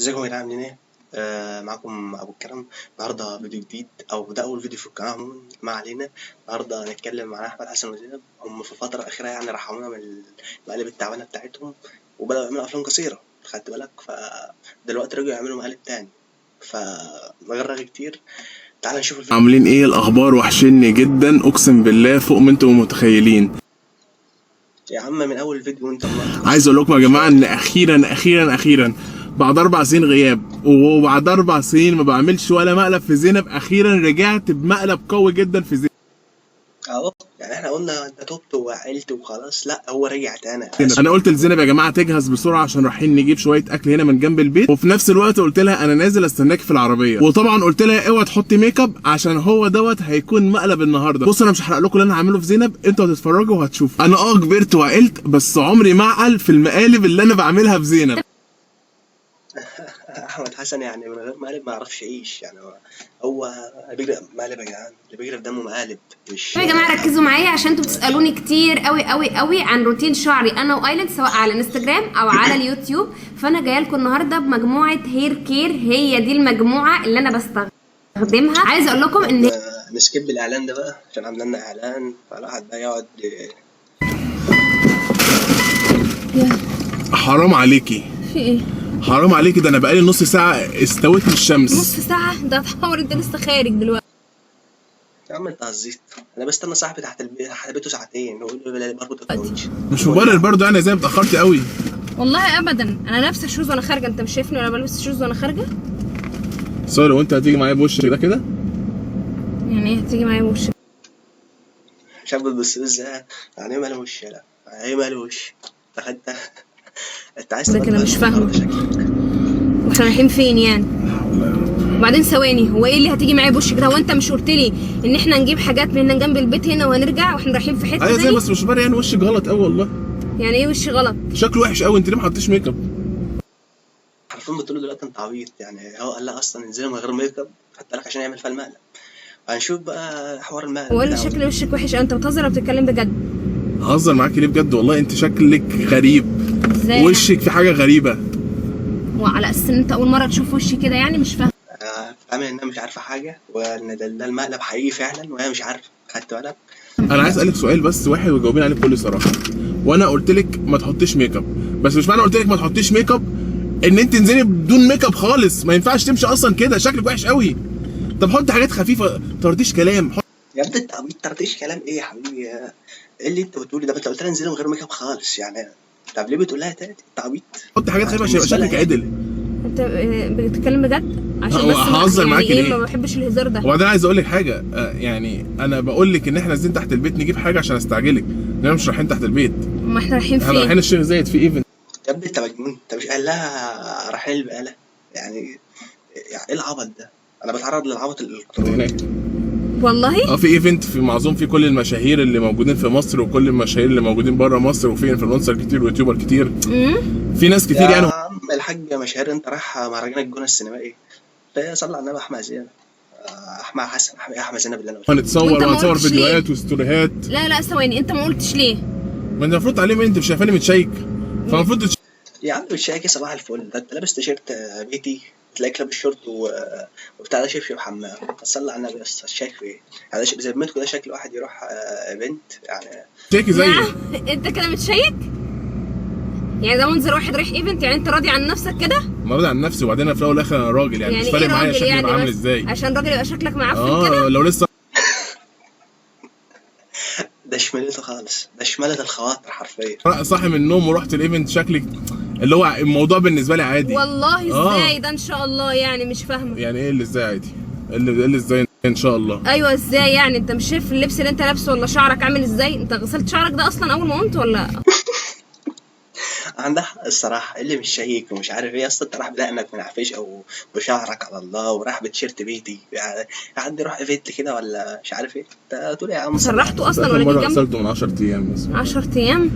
ازيكم يا جدعان، عاملين ايه؟ معاكم ابو الكرم. النهارده فيديو جديد، او ده اول فيديو في القناة عموما. ما علينا، النهارده هنتكلم عن احمد حسن وزينب. هم في الفترة الاخيرة يعني رحمونا من المقالب التعبانة بتاعتهم وبداوا يعملوا افلام قصيرة، خدت بالك؟ فدلوقتي رجعوا يعملوا مقالب تاني، فمن غير رغي كتير تعال نشوف الفيديو. عاملين ايه؟ الاخبار وحشني جدا، اقسم بالله فوق ما انتم متخيلين. يا عم من اول فيديو وانت منطق. عايز اقول لكم يا جماعة ان اخيرا اخيرا اخيرا بعد 4 سنين غياب وبعد 4 سنين ما بعملش ولا مقلب في زينب، اخيرا رجعت بمقلب قوي جدا في زينب. اهو يعني احنا قلنا انت تبت وعقلت وخلاص، لا هو رجع تاني. انا قلت لزينب يا جماعة تجهز بسرعة عشان رايحين نجيب شوية اكل هنا من جنب البيت، وفي نفس الوقت قلت لها انا نازل استناك في العربية، وطبعا قلت لها اوعي تحطي make up عشان هو دوت هيكون مقلب النهارده. بصوا انا مش هحرق لكم اللي انا هعمله في زينب، انتوا هتتفرجوا وهتشوفوا. انا كبرت وعقلت، بس عمري ما اعقل في المقالب اللي انا بعملها في زينب. احمد حسن يعني من غير مقالب ما يعرفش يعيش، يعني هو بيجري مقالب يا جدعان، اللي بيجري في دمه مقالب. مش يا جماعة ركزوا معايا عشان انتوا بتسالوني كتير قوي قوي قوي عن روتين شعري انا وايلاند سواء على انستجرام او على اليوتيوب، فانا جاية لكم النهارده بمجموعه hair care، هي دي المجموعة اللي انا بستخدمها. عايزه اقول لكم ان ن skip الاعلان ده بقى عشان عاملين لنا اعلان، فالواحد بقى يقعد. حرام عليكي، في ايه؟ حرام عليكي، ده انا بقالي نص ساعة استويت من الشمس. نص ساعة؟ ده تحور، انت لسه خارج دلوقتي. يا عم انت هزيت، انا بستنى صاحبي تحت البيت، تحت بيته ساعتين ويقول لي بربط الكاوتش. مش مبرر برضه يعني، زي اتاخرتي قوي. والله ابدا، انا لابسه shoes وانا خارجه، انت مش شايفني وانا بلبس shoes وانا خارجه؟ sorry، وانت هتيجي معايا بوشك ده كده؟ يعني ايه هتيجي معايا بوشك؟ مش عارف بتبص له ازاي، يعني ايه ماله وش؟ لا يعني ايه ماله وش؟ انت عايز ده كده مش فاهمه. شكلك. واحنا رايحين فين يعني؟ وبعدين ثواني، هو ايه اللي هتيجي معايا بوشك ده؟ هو انت مش قلت لي ان احنا نجيب حاجات من جنب البيت هنا وهنرجع واحنا رايحين في حتة ايوه زي تاني؟ بس مش مبرر يعني، وشك غلط قوي والله. يعني ايه وشي غلط؟ شكله وحش قوي، انت ليه ما حطيتش make up؟ حرفيا بتقول له دلوقتي انت عبيط، يعني هو قال لها اصلا انزلي من غير make up حتى لك عشان يعمل فيها المقلب. هنشوف بقى حوار المقلب. هو ايه اللي شكل وشك وحش؟ انت بتهزر ولا بتتكلم بجد؟ هزر معاكي ليه بجد والله، انت شكلك غريب. ازاي؟ وشك في حاجة غريبة. وعلى اساس ان انت اول مرة تشوف وشي كده يعني؟ مش فاهمه. عامل انها مش عارفه حاجة، وان ده المقلب حقيقي فعلا وهي مش عارفه، خدت بالك؟ انا عايز اسالك سؤال بس واحد وتجاوبيني عليه بكل صراحة. وانا قلت لك ما تحطيش make up، بس مش معنى قلت لك ما تحطيش make up ان انت تنزلي بدون make up خالص، ما ينفعش تمشي اصلا كده، شكلك وحش قوي. طب حطي حاجات خفيفة، طرطيش كلام. يا ابني انت عبيط، طرطيش كلام ايه يا حبيبي؟ ايه اللي انت بتقولي ده؟ انت قلت لها انزلي من غير make up خالص يعني، طب ليه بتقول لها تاني؟ انت عبيط. حطي حاجات خفيفة عشان يبقى شكلك عدل. انت بتتكلم بجد؟ عشان بس ههزر معاكي يعني ليه؟ ايه، ما بحبش الهزار ده. وبعدين عايز اقول لك حاجة، يعني انا بقول لك ان احنا نازلين تحت البيت نجيب حاجة عشان استعجلك، انما مش رايحين تحت البيت. ما احنا رايحين احنا رايحين فين؟ الشيخ زايد في event. يا ابني انت مجنون، انت مش قال لها رايحين البقالة؟ يعني ايه العبط ده؟ انا بتعرض للعبط الالكتروني هناك. والله؟ في event في معزوم فيه كل المشاهير اللي موجودين في مصر وكل المشاهير اللي موجودين بره مصر، وفي influencer كتير و YouTuber كتير، في ناس كتير يعني. يا عم الحاج مشاهير، انت رايح مهرجان الجونه السينمائي؟ لا صلى على النبي. احمد زينب، احمد حسن، احمد زينب اللي انا قلته. هنتصور وانت ما وهنصور قلتش ليه؟ فيديوهات وستوريهات. لا لا ثواني، انت ما قلتش ليه؟ ما انت المفروض تعلمي، انت مش شايفاني متشيك، فالمفروض يا عم مش صباح الفل، ده انت لابس تيشيرت بيتي، تلاقيك لابس شورت وبتاع ده شبشب حمام. صلى على النبي يا اسطى، شايف ايه؟ يعني ده بذمتكم ده شكل واحد يروح event يعني؟ تشيكي زيي. نعم انت كده متشيك؟ يعني ده منظر واحد رايح event؟ يعني انت راضي عن نفسك كده؟ ما راضي عن نفسي، وبعدين انا في الاول والاخر انا راجل يعني، مش فارق ايه معايا راجل شكلي يعني؟ يبقى عامل بس ازاي. عشان راجل يبقى شكلك معفن كده؟ لو لسه ده شمالته خالص، ده شمالة الخواطر حرفيا. صاحي من النوم ورحت ال event شكلك اللي هو الموضوع بالنسبة لي عادي. والله ازاي ده ان شاء الله يعني؟ مش فاهمه يعني ايه اللي ازاي عادي؟ اللي ازاي ان شاء الله؟ ايوه ازاي يعني؟ انت مش شايف اللبس اللي انت لابسه ولا شعرك عامل ازاي؟ انت غسلت شعرك ده اصلا اول ما قمت ولا؟ عندها حق الصراحة، اللي مش شيك ومش عارف ايه اصلا، انت رايح بدقنك من عفيش او بشعرك على الله، وراح بتيشيرت بيتي، يعني حد يروح event كده ولا مش عارف ايه؟ انت تقول يا عم سرحته اصلا اخر ولا مرة جيت جنب؟ غسلته من 10 ايام بس. 10 ايام؟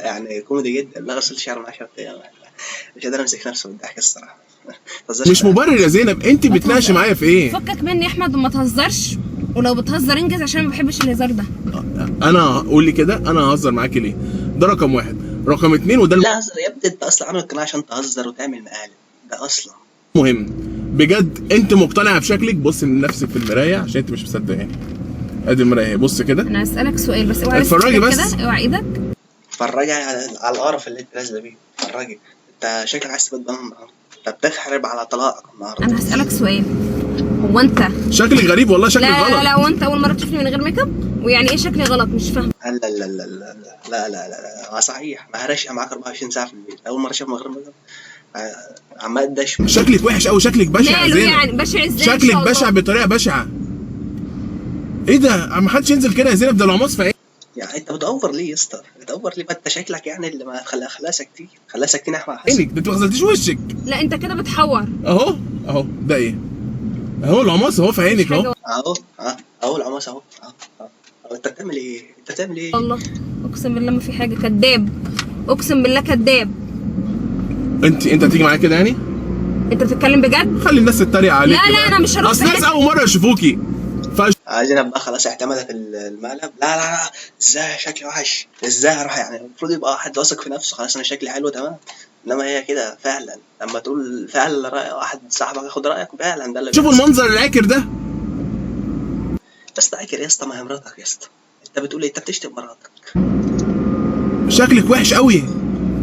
يعني كوميدي جدا. لا غسلت شعر من 10 ايام، مش قادر امسك نفسي من الضحك الصراحة. مش مبرر يا زينب، انت بتناقشي معايا في ايه؟ فكك مني يا احمد وما تهزرش، ولو بتهزر انجز عشان ما بحبش الهزار ده. انا قولي كده، انا ههزر معاكي ليه؟ ده رقم واحد. رقم 2 وده لا هزر يا ابني، انت اصلا عامل القناة عشان تهزر وتعمل مقالب. ده اصلا؟ مهم بجد، انت مقتنعة بشكلك؟ بصي لنفسك في المراية عشان انت مش مصدقاني. ادي المراية، بص كده. انا هسألك سؤال بس، اوعى بس اتفرجي ايدك بس. كده، اوعى ايدك. اتفرجي على القرف اللي انت نازله بيه. اتفرجي، انت شكلك عايز تبات بنام النهارده، انت بتخرب على طلاقك النهارده. انا هسألك سؤال، هو انت شكلك غريب والله، شكلك لا غلط. لا لا، هو انت اول مرة تشوفني من غير ميك اب؟ ويعني ايه شكلي غلط؟ مش فاهمه. لا لا لا لا لا لا لا لا لا، ما صحيح، ما راشقه معاك 24 ساعة في البيت، اول مرة اشوف من غير ميك اب. عمال دش. شكلك وحش قوي، شكلك بشع يا ماله زينب. يعني بشع ازاي إن شكلك شاء الله؟ بشع بطريقة بشعة. ايه ده؟ ما حدش ينزل كده يا زينب، ده العماص في يعني انت بتأوفر ليه يا اسطى؟ بتأوفر ليه؟ ما انت شكلك يعني اللي ما خلاها خلاها ساكتين، خلاها ساكتين يا احمد حسن. عينك، ده انت ما غسلتيش وشك. لا انت كده بتحور. اهو اهو، ده ايه؟ اهو العماص اهو في عينك اهو. حاجة. اهو اهو العماص اهو اهو اهو. انت بتعمل ايه؟ انت بتعمل ايه؟ والله اقسم بالله ما في حاجة، كداب، اقسم بالله كداب. انت هتيجي معايا كده يعني؟ انت بتتكلم بجد؟ خلي الناس تتريق عليك. لا، لا، انا مش هروح اصل في الناس حتة. اول مرة يشوفوكي. زينب بقى خلاص اعتمدت المقلب. لا لا لا، ازاي شكلي وحش؟ ازاي هروح؟ يعني المفروض يبقى واحد واثق في نفسه، خلاص انا شكلي حلو تمام. انما هي كده فعلا لما تقول فعلا رأي واحد صاحبك ياخد رايك فعلا، ده اللي شوفوا بيحصل. المنظر العكر ده. بس ده عكر يا اسطى، ما هي مراتك يا اسطى. انت بتقول ايه؟ انت بتشتم مراتك. شكلك وحش قوي.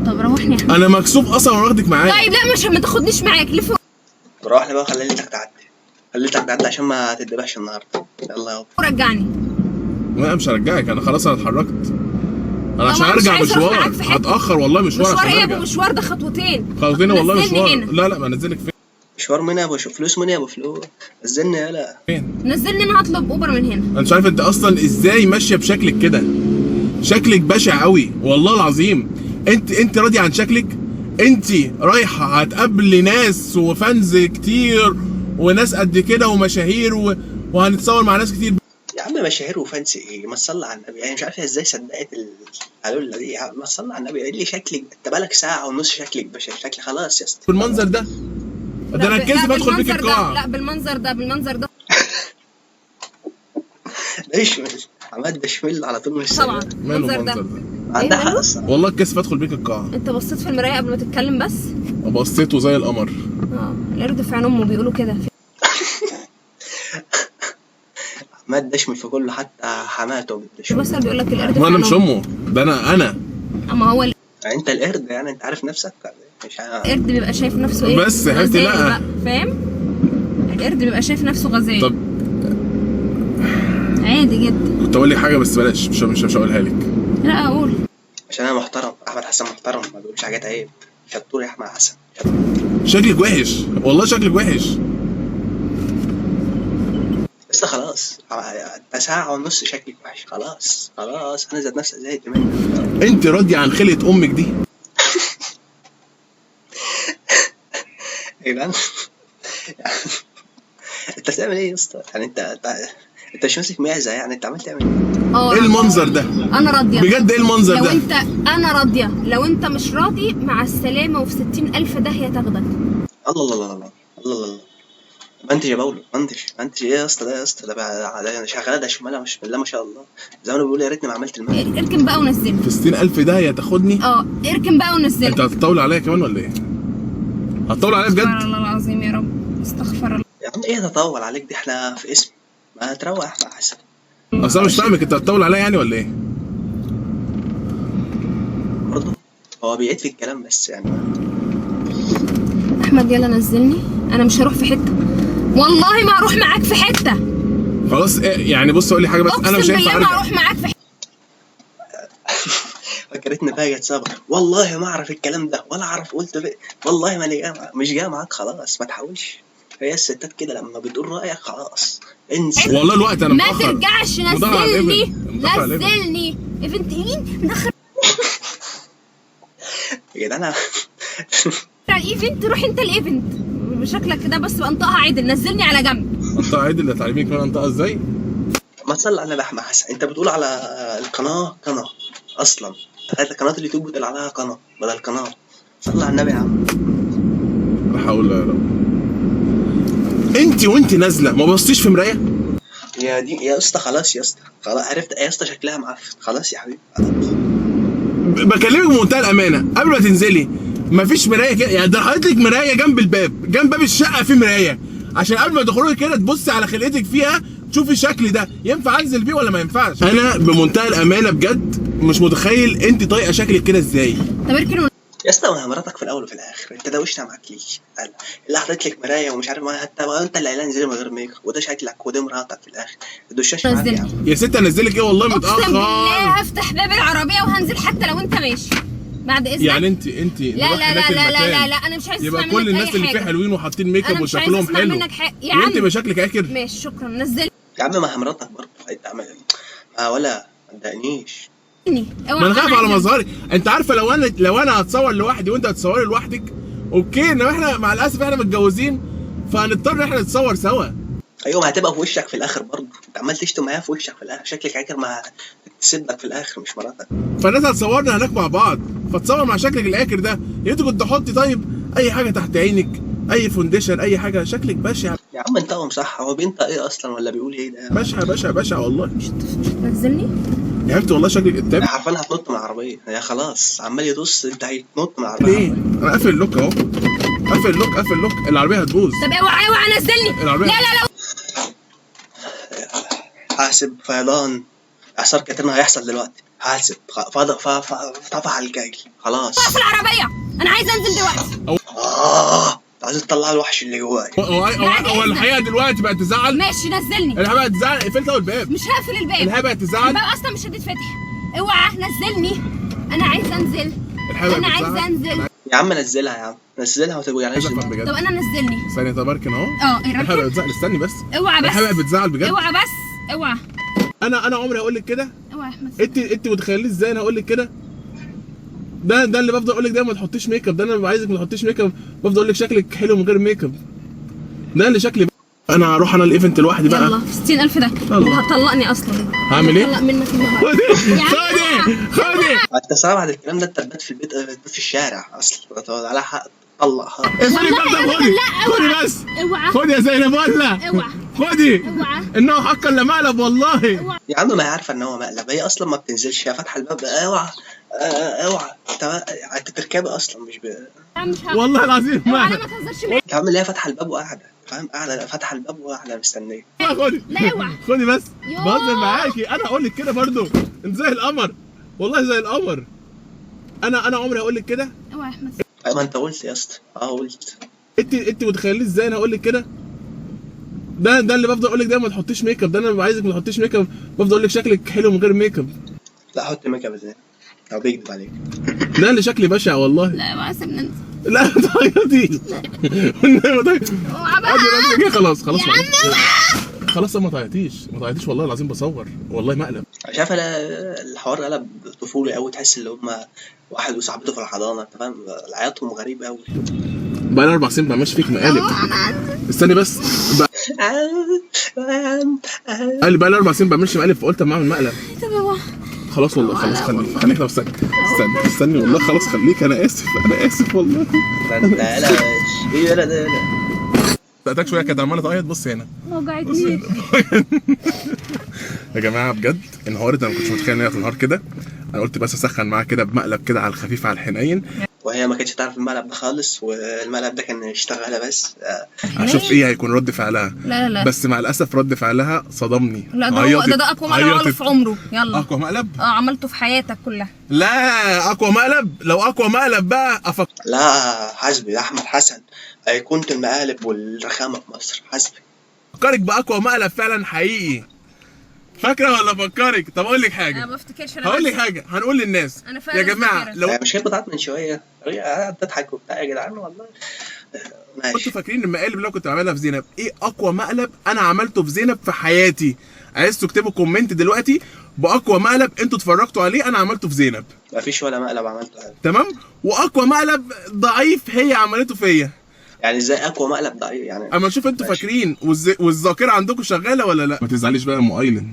طب روحني يا احمد. انا مكسوف اصلا وانا واخدك معايا. طيب لا، مش ما تاخدنيش معاك، لف روح لي بقى، خليتك تعدي، خليتك تعدي عشان ما تتذبحش النهارده. يلا يابا. ورجعني. لا مش هرجعك، انا خلاص انا اتحركت. انا عشان طبعاً مش ارجع عايزة أروح مشوار معاك في حتة. هتاخر والله، مشوار مشوار عشان ايه يا ابو ارجع. مشوار؟ ده خطوتين. خطوتين والله نزلني مشوار. هنا. لا لا، ما انزلك مشوار مين يا ابو فلوس؟ مين يا ابو فلوس؟ نزلني يلا. فين؟ نزلني، انا هطلب اوبر من هنا. انا مش عارف انت اصلا ازاي ماشية بشكلك كده. شكلك بشع قوي والله العظيم. انت راضية عن شكلك؟ انت رايحة هتقابلي ناس و fans كتير وناس قد كده ومشاهير وهنتصور مع ناس كتير. يا عم مشاهير و fans ايه؟ ما تصلي على النبي. يعني مش عارف ازاي صدقت القالولة دي. يا عم ما تصلي على النبي، ايه اللي شكلك؟ انت بقالك ساعة ونص شكلك بشع، شكلك خلاص يا اسطى. بالمنظر ده؟ ده انا لا، اتكسف لا، ادخل بيك بالمنظر ده، القاعة. لا بالمنظر ده، بالمنظر ده. ده يشمل عماد، ده شمل على طول من طبعا. السرير. ماله المنظر المنظر ده ده؟ عندها إيه حق ماله؟ الصراحة. والله اتكسف ادخل بيك القاعة. انت بصيت في المراية قبل ما تتكلم بس؟ بصيته زي القمر. القرد في عين امه بيقولوا كده. عماد دشمل في كله، حتى حماته بتدشمل. مثلا بيقول لك القرد في ما انا عين مش امه. امه ده، انا اما هو يعني انت القرد، يعني انت عارف نفسك مش عارف. القرد بيبقى شايف نفسه ايه؟ بس يا حبيبتي غزال لا. بقى، فاهم؟ القرد بيبقى شايف نفسه غزال. طب عادي جدا. كنت اقول لك حاجة بس بلاش، مش هقولها لك. لا اقول. عشان انا محترم، احمد حسن محترم ما بيقولش حاجات عيب. شطور يا احمد حسن. شكلك وحش والله، شكلك وحش. بس خلاص انت ساعة ونص شكلك وحش، خلاص خلاص انا ذات نفسي زهقت منك. انت راضية عن خلقه امك دي؟ يا جدعان انت بتعمل ايه يا اسطى؟ يعني انت مش ماسك معزة، يعني انت عمال تعمل ايه؟ اه ايه المنظر ده؟ انا راضية بجد ايه المنظر لو ده؟ انت، انا راضية. لو انت مش راضي مع السلامة، وفي 60,000 داهية تاخدك. الله الله الله الله الله الله. منتج يا باولو، منتج منتج. ايه يا اسطى ده يا اسطى؟ ده بقى ده شغالة ده شمالها، مش بالله ما شاء الله. زي ما بيقول يا ريتني ما عملت المقلب. اركن بقى ونزلني. في 60000 داهية تاخدني؟ اركن بقى ونزلني. انت هتطول عليا كمان ولا ايه؟ هتطول عليا استغفر بجد؟ الله العظيم يا رب، استغفر الله. يا عم ايه تطول عليك دي؟ احنا في اسم، ما تروق يا احمد حسن. اصل انا مش فاهمك، انت هتطول عليا يعني ولا ايه؟ برضه هو بيعيد في الكلام بس يعني. احمد يلا نزلني، انا مش هروح في حتة، والله ما هروح معاك في حتة. خلاص إيه يعني؟ بص اقول لي حاجة بس، انا اقسم مش هينفع بالله ما ارجع. هروح معاك في حتة. فكرتني بقى سابق، والله ما اعرف الكلام ده ولا اعرف قلت بقى. والله ما أنا مش جاي معاك، خلاص ما تحاولش. هي الستات كده لما بتقول رايك خلاص انسى. والله الوقت انا ما متاخر. ترجعش، متأخر على نزلني ال event. متأخر على ال event. نزلني. event مين؟ متاخر يا جدعان على ال event؟ روح انت ال event بشكلك كده بس، بنطقها عدل. نزلني على جنب. انطقها عدل؟ هتعلميني كمان انطقها ازاي؟ ما تصلي على النبي يا احمد حسن. انت بتقول على القناة قناة اصلا، تخيل قناة اليوتيوب بتقول عليها قناة بدل قناة. صلي على النبي يا عم. لا حول ولا قوة. انت وانت نازله ما بصتيش في مراية؟ يا دي يا اسطى، خلاص يا اسطى، خلاص عرفت يا اسطى شكلها معفن، خلاص يا حبيبي. بكلمك بمنتهى الامانة، قبل ما تنزلي مفيش مراية كده يعني؟ ده حاطط لك مراية جنب الباب، جنب باب الشقة في مراية، عشان قبل ما تخرجي كده تبصي على خلقتك فيها، تشوفي شكلي ده ينفع انزل بيه ولا ما ينفعش. انا بمنتهى الامانة بجد مش متخيل انت طايقة شكلك كده ازاي. طب اركن. يا اسطى، ما مراتك في الاول وفي الاخر، انت دوشنا معاك ليه؟ اللي حطيت لك مراية ومش عارف، ما انت انت اللي قايلها انزلي من غير make up، وده شكلك وده مراتك في الاخر، الدشاش معاك يا عم. يا ست انزلك ايه والله اقسم متاخر. بالله هفتح باب العربية وهنزل حتى لو انت ماشي. بعد اذنك. يعني انت لا لا لا لا لا لا لا، انا مش عايزه يبقى اسمع كل منك الناس اي اللي فيه حاجة. حلوين وحاطين make up انا مش عايزه وشكلهم اسمع حلو منك حاجة يا وانت عم. بشكلك عكر. ماشي شكرا، نزلني. يا عم ما هي مراتك برضه، انت عمل ما ولا ما تضايقنيش. اوعى، ما انا خايف على عايزة- مظهري. انت عارفه لو انا هتصور لوحدي وانت هتصوري لوحدك okay، انما احنا مع الاسف احنا متجوزين، فهنضطر ان احنا نتصور سوا. ايوه، ما هتبقى في وشك في الاخر برضه، انت عمال تشتم معايا في وشك في الاخر، شكلك عكر، ما تسيبك في الاخر مش مراتك. فالناس هتصورنا هناك مع بعض، فتصور مع شكلك العكر ده. يا ريت كنت تحطي طيب اي حاجة تحت عينك، اي foundation، اي حاجة، شكلك بشع. يا عم انت صح، هو بينطق ايه اصلا ولا بيقول ايه ده؟ بشع بشع بشع والله. مش هتنزلني؟ يا حبيبتي والله شكلك انت حرفيا هتنط من العربية، هي خلاص عمال يدوس، انت هتنط من العربية. ليه؟ انا قافل ال lock اهو، قافل ال lock، قافل ال lock، العربية هتبوظ. طب اوعى اوعى نزلني. العربية لا لا لا، حاسب فيضان، اعصار كاترينا هيحصل دلوقتي، حاسب فض طفح الكيل خلاص. في العربية، انا عايزه انزل دلوقتي. اه عايز تطلع الوحش اللي جواك. هو الحقيقة دلوقتي بقت تزعل. ماشي نزلني. الحقيقة بقت تزعل، قفلت اول باب. مش هقفل الباب. الحقيقة بقت تزعل. الباب اصلا مش هتتفتح. اوعى نزلني، انا عايزه انزل. الحقيقة انا بقت عايزه تزعل. انزل. يا عم نزلها، يا عم نزلها وتقول يعني عايز افهم بجد. طب انا نزلني. ثانية، طب اركن اهو. اه الحقيقة بقت تزعل، استني بس. اوعى بس. الحقيقة بقت بتزعل بجد. اوعى بس، اوعى. انا عمري هقول لك كده. اوعى يا احمد. انت متخيلين ازاي انا هقول لك كده؟ ده اللي بفضل اقول لك دايما ما تحطيش make up، ده انا ببقى عايزك ما تحطيش make up، بفضل اقول لك شكلك حلو من غير make up. ده اللي شكلي. انا هروح انا ال event لوحدي بقى. يلا في 60000 ده. يلا. هتطلقني اصلا. هعمل ايه؟ هتطلق منك النهارده. خدي يا عم. خدي خدي. انت صراحة بعد الكلام ده انت تبات في البيت، تبات في الشارع اصلا على حق تطلقها. اقفلي الباب ده، خدي خدي بس. اوعى. خدي يا زينب ولا اوعى. خدي. اوعى. انه حقا لمقلب والله. يا عم ما هي عارفه ان هو مقلب، هي اصلا ما بتنزلش، هي فاتحة الباب. اوعى اوعى، انت تركبي اصلا مش مش والله العظيم اوعى، ما ما تهزرش معايا. انت عامل اللي هي فاتحة الباب وقاعدة، فاهم؟ قاعدة فاتحة الباب وقاعدة مستنيه. خدي. لا اوعى. خدي بس. يوه. بهزر معاكي، انا هقول لك كده برضو انت زي القمر والله زي القمر. انا عمري هقول لك كده. اوعى يا احمد. ما انت قلت يا اسطى، قلت. انت متخيلين ازاي انا هقول لك كده؟ ده اللي بفضل اقول لك دايما ما تحطيش make up، ده انا ببقى عايزك ما تحطيش make up، بفضل اقول لك شكلك حلو من غير make up. لا حط make up ازاي؟ هو بيكذب عليك. ده اللي شكلي بشع والله. لا اوعى سيبني انزل. لا تعيطي والنبي تعيطي. اوعى بقى. ادي خلاص خلاص يا عم معلش. خلاص ما تعيطيش ما تعيطيش والله العظيم بصور والله مقلب. مش عارف انا الحوار قلب طفولي قوي، تحس اللي هم واحد وصاحبته في الحضانة، انت فاهم؟ عياطهم غريب قوي. بقى لي 4 سنين ما بعملش فيك مقالب. استني بس قال لي بقى لي 4 سنين ما بعملش مقالب، فقلت اما اعمل مقلب. طب اوعى. خلاص والله خلاص، خليك خليك نفسك، استني استني والله خلاص خليك، انا اسف انا اسف والله. ده انت لا ايه لا ده لا سألتك شوية كانت عماله تعيط. بص هنا ما وجعتنيش. يا جماعة بجد انهارت، انا ما كنتش متخيل ان هي هتنهار كده. انا قلت بس اسخن معاها كده بمقلب كده على الخفيف على الحنين، وهي ما كانتش تعرف المقلب ده خالص، والمقلب ده كان اشتغلها بس. اشوف ايه هيكون رد فعلها. لا لا لا. بس مع الاسف رد فعلها صدمني. لا ده هو ده اقوى مقلب عمله عيطت. في عمره. يلا اقوى مقلب؟ عملته في حياتك كلها. لا اقوى مقلب، لو اقوى مقلب بقى لا حسبي ده احمد حسن، ايقونة المقالب والرخامه في مصر، حسبي. افكرك باقوى مقلب فعلا حقيقي. فاكره ولا افكرك؟ طب اقول لك حاجة. انا ما بفتكرش. انا هقول لك بس. حاجة، هنقول للناس أنا فعلا يا جماعة فاكرة. لو مش كانت بتعيط من شوية، هي قاعدة تضحك وبتاع يا جدعان والله. ماشي. كنتوا فاكرين المقالب اللي انا كنت بعملها في زينب؟ ايه اقوى مقلب انا عملته في زينب في حياتي؟ عايز تكتبوا comment دلوقتي باقوى مقلب انتوا اتفرجتوا عليه انا عملته في زينب. مفيش ولا مقلب عملته حلو. تمام؟ واقوى مقلب ضعيف هي عملته فيا. يعني ازاي اقوى مقلب ضعيف يعني؟ اما نشوف انتوا ماشي. فاكرين والذاكرة عندكم شغالة ولا لا. ما تزعليش بقى يا ام ايلن.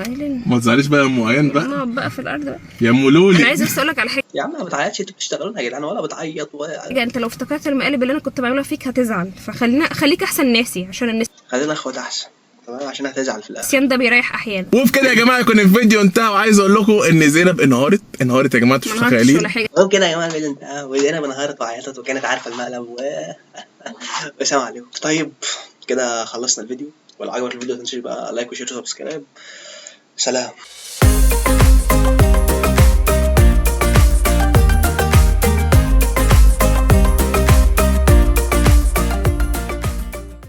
ايلين. ما تزعليش بقى يا ام ايان بقى. نقعد بقى في الارض بقى. يا ام لولي. انا عايزه بس اقول لك على حاجة. يا عم ما بتعيطش، انتوا بتشتغلوا يا جدعان ولا بتعيط ولا انت لو افتكرت المقالب اللي انا كنت بعملها فيك هتزعل، فخلينا خليك احسن ناسي عشان الناس. خلينا اخوات احسن. تمام، عشان هتزعل في الاخر. الصيام ده بيريح احيانا. وبكده يا جماعة يكون الفيديو انتهى، وعايز اقول لكم ان زينب انهارت، انهارت يا جماعه، انتوا مش ما انهارتش متخيلين. ولا حاجه. وبكده يا جماعة الفيديو انتهى، وزينب انهارت وعيطت وكانت عارفه المقلب وسلام عليكم. طيب كده خلصنا الفيديو، ولو عجبك الفيديو ما تنساش بقى like و share و subscribe. سلام.